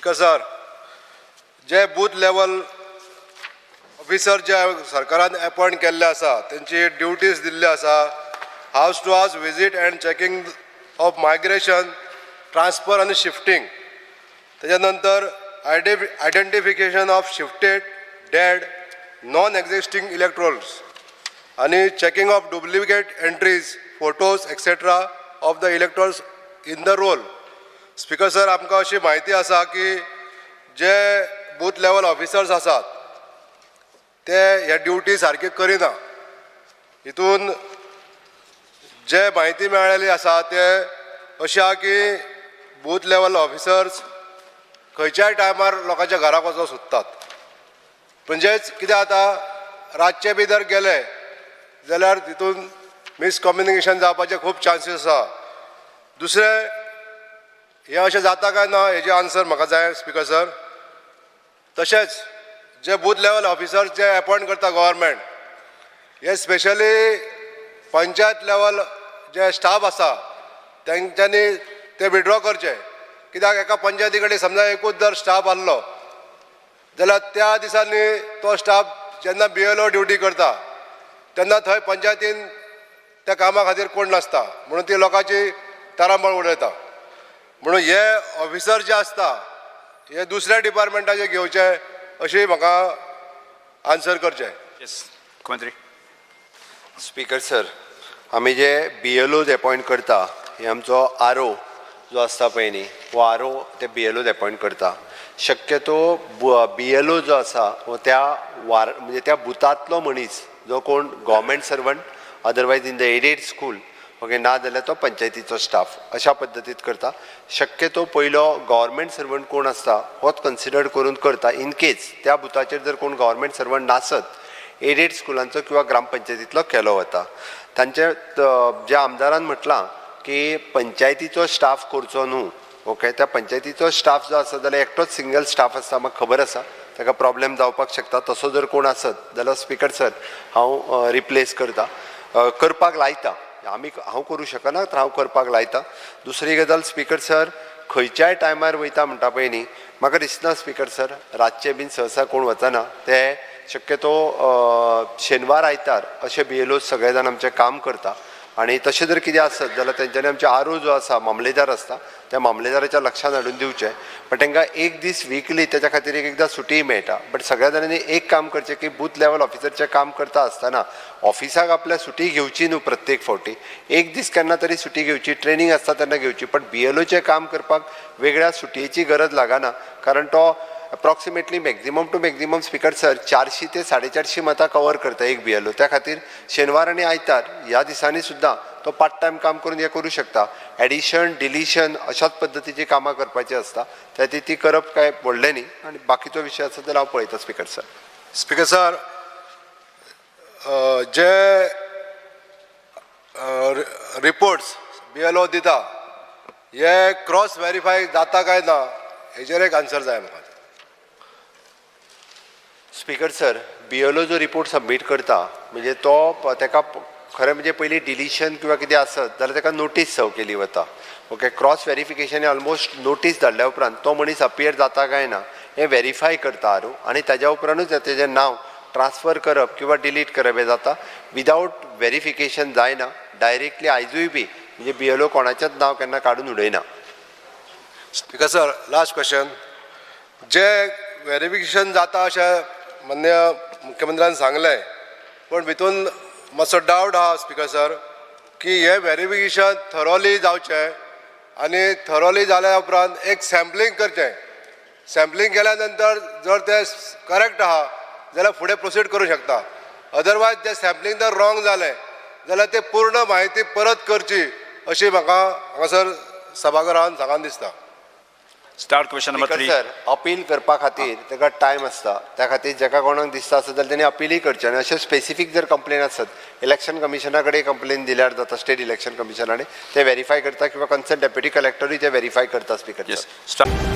Speaker sir, जे booth level officer जे सरकारान appoint केल्ले आसा, तेंची ड्युटीज दिल्ली आसा, house to house visit and checking of migration, transfer आनी शिफ्टींग, तेच्या नंतर identification of shifted, dead, non existing electorals आनी checking of duplicate entries, photos, etcetera of the electors in the roll. Speaker sir, आमकां अशी म्हायती आसा की जे booth level officers आसात ते हे ड्युटी सारकी करिना. हितून जे म्हायती मेळ्ळेली आसा ते अशी आहा की बूथ लेवल ऑफिसर्स खंयच्याय टायमार लोकांच्या घराक वचोंक सोदतात. म्हणजेच कितें जाता, रातचे बी जर गेले जाल्यार तितून मिसकम्युनिकेशन जावपाचे खूब चान्सीस आसा. दुसरें, हें अशें जाता काय ना हेजें आन्सर म्हाका जाय, स्पिकर सर. तशेंच जे बूथ लेवल ऑफिसर जे अपॉयंट करता गव्हर्मेंट, हे स्पेशली पंचायत लेवल जे स्टाफ आसा तेंच्यांनी ते विड्रॉ करचे. कित्याक, एका पंचायती कडेन समजा एकूच जर स्टाफ आहलो जाल्यार त्या दिसांनी तो स्टाफ जेन्ना बीएलओ ड्युटी करता तेन्ना थंय पंचायतीन त्या कामा खातीर कोण नासता, म्हणून ती लोकांची तारांबळ उडयता. म्हणून हे ऑफिसर जे आसता हे दुसऱ्या डिपार्टमेंटाचे घेवचे अशी म्हाका आन्सर करचें. येस, मुख्यमंत्री. स्पीकर सर, आमी जे बीएलओज अपॉयंट करता, हे आमचो आरओ जो आसता पळय न्ही, हो आरओ ते बीएलओज अपॉयंट करता. शक्यतो बीएलओ जो आसा हो त्या वार म्हणजे त्या बुथांतलो मनीस जो कोण government servant, otherwise in the aided school, okay, ना जाल्यार तो पंचायतीचो स्टाफ, अशा पद्दतीत करता. शक्यतो पयलो गव्हर्मेंट सर्वंट कोण आसता होच कन्सिडर करून करता. इन केस त्या बुथाचेर जर कोण गव्हर्मेंट सर्वंट नासत, एडेड स्कुलांचो किंवा ग्रामपंचायतींतलो केलो वता. तांचे ज्या आमदारान म्हटलां की पंचायतीचो स्टाफ करचो न्हू, ओके, त्या पंचायतीचो स्टाफ जो आसा जाल्यार एकटोच सिंगल स्टाफ आसता, म्हाका खबर आसा ताका प्रॉब्लेम जावपाक शकता. तसो जर कोण आसत जाल्यार, स्पिकर सर, हांव रिप्लेस करता, करपाक लायता. आमी हांव करूं शकना तर हांव करपाक लायता. दुसरी गजाल, स्पिकर सर, खंयच्याय टायमार वयता म्हणटा पळय न्ही, म्हाका दिसना, स्पिकर सर, रातचे बीन सहसा कोण वचना. ते शक्यतो शेनवार आयतार अशे बीएलओ सगळे जाण आमचें काम करता. आनी तशें जर कितें आसत जाल्यार तेंच्यांनी आमचे आरओ जो आसा, मामलेदार आसता, त्या मामलेदाराच्या लक्षांत हाडून दिवचें. पण तांकां एक दीस विकली तेच्या खातीर एक एकदां सुटीय मेळटा. बट सगळ्या जाणांनी एक काम करचें की बूथ लेवल ऑफिसरचें काम करता आसतना ऑफिसाक आपल्या सुटी घेवची न्हू. प्रत्येक फावटी एक दीस केन्ना तरी सुटी घेवची, ट्रेनींग आसता तेन्ना घेवची, पण बीएलओचें काम करपाक वेगळ्या सुटयेची गरज लागना, कारण तो approximately maximum to maximum, speaker sir, 400 ते 450 मतां कवर करता एक बीएलओ. त्या खातीर शेनवार आनी आयतार ह्या दिसांनी सुद्दां तो पार्ट टायम काम करून हें करूं शकता. एडिशन, डिलिशन अशाच पद्दतीची कामां करपाची आसता, त्या खातीर ती करप काय व्हडलें न्ही. आनी बाकीचो विशय आसा जाल्यार हांव पळयतां, स्पिकर सर. स्पिकर सर, जे रिपोर्ट्स बीएलओ दिता हे क्रॉस व्हेरीफाय जाता काय ना हेजेर एक आन्सर जाय म्हाका. स्पीकर सर, बीएलओ जो रिपोर्ट सबमीट करता म्हणजे तो ताका खरें म्हणजे पयलीं डिलिशन किंवा कितें आसत जाल्यार ताका नोटीस सर्व केली वता, okay. Cross verification almost notice धाडल्या उपरांत तो मनीस अपियर जाता काय ना हें व्हेरीफाय करता आरू आनी ताज्या उपरांतूच तेजें नांव ट्रान्सफर करप किंवा डिलीट करप हें जाता. विदावट व्हेरिफिकेशन जायना डायरेक्टली. आयजूय बी म्हणजे बीएलओ कोणाचेंच नांव केन्ना काडून उडयना. Speaker sir, last question. जे व्हेरिफिकेशन जाता अशें माननीय मुख्यमंत्र्यान सांगलें, पूण भितून मातसो डावट आहा, स्पिकर सर, की हें व्हेरिफिकेशन थरोली जावचें आनी थरोली जाल्या उपरांत एक सॅम्पलींग करचें. सॅम्पलींग केल्या नंतर जर तें करेक्ट आहा जाल्यार फुडें प्रोसीड करूं शकता. अदरवायज तें सॅम्पलींग जर रॉंग जालें जाल्यार ते पूर्ण म्हायती परत करची अशी म्हाका हांगासर सभाघरान सांगन दिसता. Start question number speaker three. Sir, appeal करपा खातीर ताका टायम आसता. त्या खातीर जाका कोणाक दिसता आसत जाल्यार तेणी अपीलय करचें. आनी अशें स्पेसिफीक जर कंप्लेन आसत, इलेक्शन कमिशना कडेन कंप्लेन दिल्यार जाता. स्टेट इलेक्शन कमिशना कडेन ते व्हेरीफाय करता किंवा कन्सर्न डेप्युटी कलेक्टरूय ते व्हेरीफाय करता, स्पीकर. Yes, start.